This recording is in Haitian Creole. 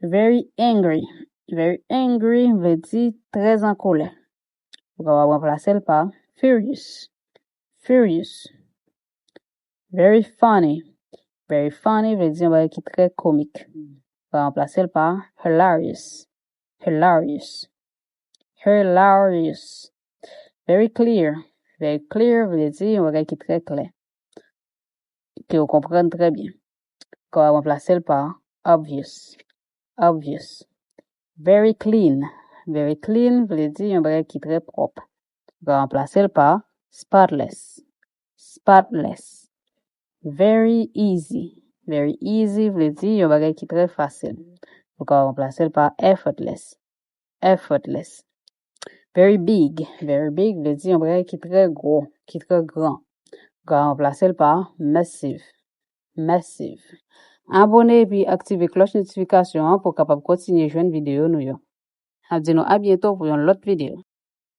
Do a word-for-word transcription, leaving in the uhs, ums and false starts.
Very angry. Very angry vle di trè an kolè. Ou kapab ranplase l pa furious. Furious. Very funny. Very funny vle di yon bagay ki trè komik. Ou ka ranplase l pa hilarious. Hilarious. Hilarious. Very clear. Very clear vle di yon bagay ki trè klè. Ke ou konprann trè byen. Ou ka ranplase l pa obvious. Obvious. Very clean. Very clean vle di yon bagay ki trè pwòp. Ou ka ranplase l pa spotless. Spotless. Very easy. Very easy vle di yon bagay ki trè fasil. Ou ka ranplase l pa effortless. Effortless. Very big. Very big vle di yon bagay ki trè gwo, ki trè gran. Ou ka ranplase l pa massive. Massive. Abone epi aktive klòch notifikasyon an pou w kapab kontinye jwenn videyo nou yo. N ap di nou a byento pou yon lòt videyo.